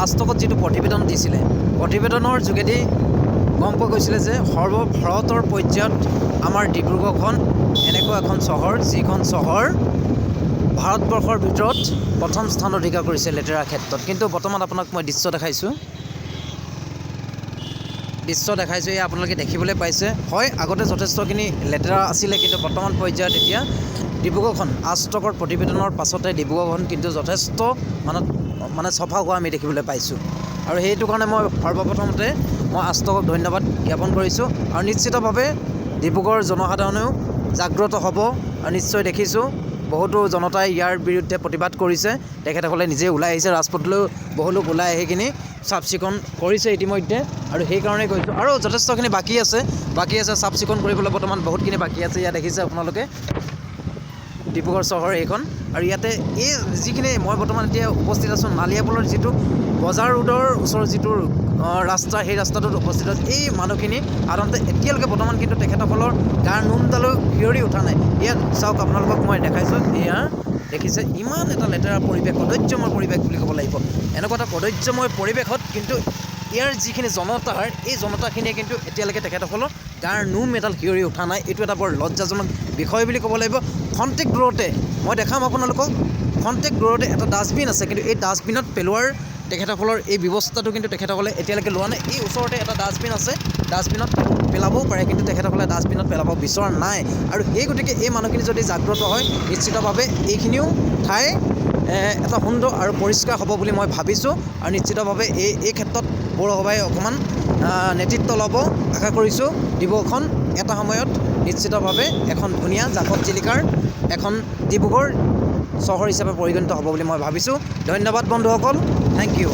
আজটকত যিটো প্ৰতিবেদন দিছিলে, প্ৰতিবেদনৰ যোগেদি গম পোৱা গৈছিলে যে সৰ্বভাৰতৰ পৰ্যায়ত আমাৰ ডিব্ৰুগড়খন এনেকুৱা এখন চহৰ, যিখন চহৰ ভাৰতবৰ্ষৰ ভিতৰত প্ৰথম স্থান অধিকাৰ কৰিছে লেতেৰাৰ ক্ষেত্ৰত। কিন্তু বৰ্তমান আপোনাক মই দৃশ্য দেখাইছোঁ, দৃশ্য দেখাইছোঁ, এয়া আপোনালোকে দেখিবলৈ পাইছে। হয়, আগতে যথেষ্টখিনি লেতেৰা আছিলে, কিন্তু বৰ্তমান পৰ্যায়ত এতিয়া ডিব্ৰুগড়খন আজটকৰ প্ৰতিবেদনৰ পাছতে ডিব্ৰুগড়খন কিন্তু যথেষ্ট মানত মানে চফা হোৱা আমি দেখিবলৈ পাইছোঁ। আৰু সেইটো কাৰণে মই সৰ্বপ্ৰথমতে মই আজটকক ধন্যবাদ জ্ঞাপন কৰিছোঁ। আৰু নিশ্চিতভাৱে ডিব্ৰুগড় জনসাধাৰণেও জাগ্ৰত হ'ব আৰু নিশ্চয় দেখিছোঁ বহুতো জনতাই ইয়াৰ বিৰুদ্ধে প্ৰতিবাদ কৰিছে। তেখেতসকলে নিজেই ওলাই আহিছে ৰাজপথলৈও, বহু লোক ওলাই আহি কিনি চাফ চিকুণ কৰিছে ইতিমধ্যে। আৰু সেইকাৰণেই কৈছোঁ, আৰু যথেষ্টখিনি বাকী আছে, বাকী আছে চাফ চিকুণ কৰিবলৈ, বৰ্তমান বহুতখিনি বাকী আছে। ইয়াত দেখিছে আপোনালোকে ডিব্ৰুগড় চহৰ এইখন। আৰু ইয়াতে এই যিখিনি মই বৰ্তমান এতিয়া উপস্থিত আছোঁ, নালিয়াপুলৰ যিটো বজাৰ ৰোডৰ ওচৰৰ যিটো ৰাস্তা, সেই ৰাস্তাটোত উপস্থিত আছোঁ। এই মানুহখিনি সাধাৰণতে এতিয়ালৈকে বৰ্তমান কিন্তু তেখেতসকলৰ গাৰ নোমডালো শিয়ৰি উঠা নাই। ইয়াত চাওক, আপোনালোকক মই দেখাইছোঁ, এয়া দেখিছে ইমান এটা লেতেৰা পৰিৱেশ, কদৰ্যময় পৰিৱেশ বুলি ক'ব লাগিব। এনেকুৱা এটা কদৰ্যময় পৰিৱেশত কিন্তু ইয়াৰ যিখিনি জনতাৰ, এই জনতাখিনিয়ে কিন্তু এতিয়ালৈকে তেখেতসকলৰ গাৰ নোম এডাল শিয়ৰি উঠা নাই। এইটো এটা বৰ লজ্জাজনক বিষয় বুলি ক'ব লাগিব। খন্তেক দূৰতে মই দেখাম আপোনালোকক, খন্তেক দূৰতে এটা ডাষ্টবিন আছে, কিন্তু এই ডাষ্টবিনত পেলোৱাৰ তেখেতসকলৰ এই ব্যৱস্থাটো কিন্তু তেখেতসকলে এতিয়ালৈকে লোৱা নাই। এই ওচৰতে এটা ডাষ্টবিন আছে, ডাষ্টবিনত পেলাবও পাৰে, কিন্তু তেখেতসকলে ডাষ্টবিনত পেলাব বিচৰা নাই। আৰু সেই গতিকে এই মানুহখিনি যদি জাগ্ৰত হয়, নিশ্চিতভাৱে এইখিনিও ঠাই এটা সুন্দৰ আৰু পৰিষ্কাৰ হ'ব বুলি মই ভাবিছোঁ। আৰু নিশ্চিতভাৱে এই ক্ষেত্ৰত পৌৰসভাই অকণমান নেতৃত্ব ল'ব আশা কৰিছোঁ। ডিব্ৰুগড়খন এটা সময়ত নিশ্চিতভাৱে এখন ধুনীয়া জাকত জিলিকাৰ এখন ডিব্ৰুগড় চহৰ হিচাপে পৰিগণিত হ'ব বুলি মই ভাবিছোঁ। ধন্যবাদ বন্ধুসকল, thank U.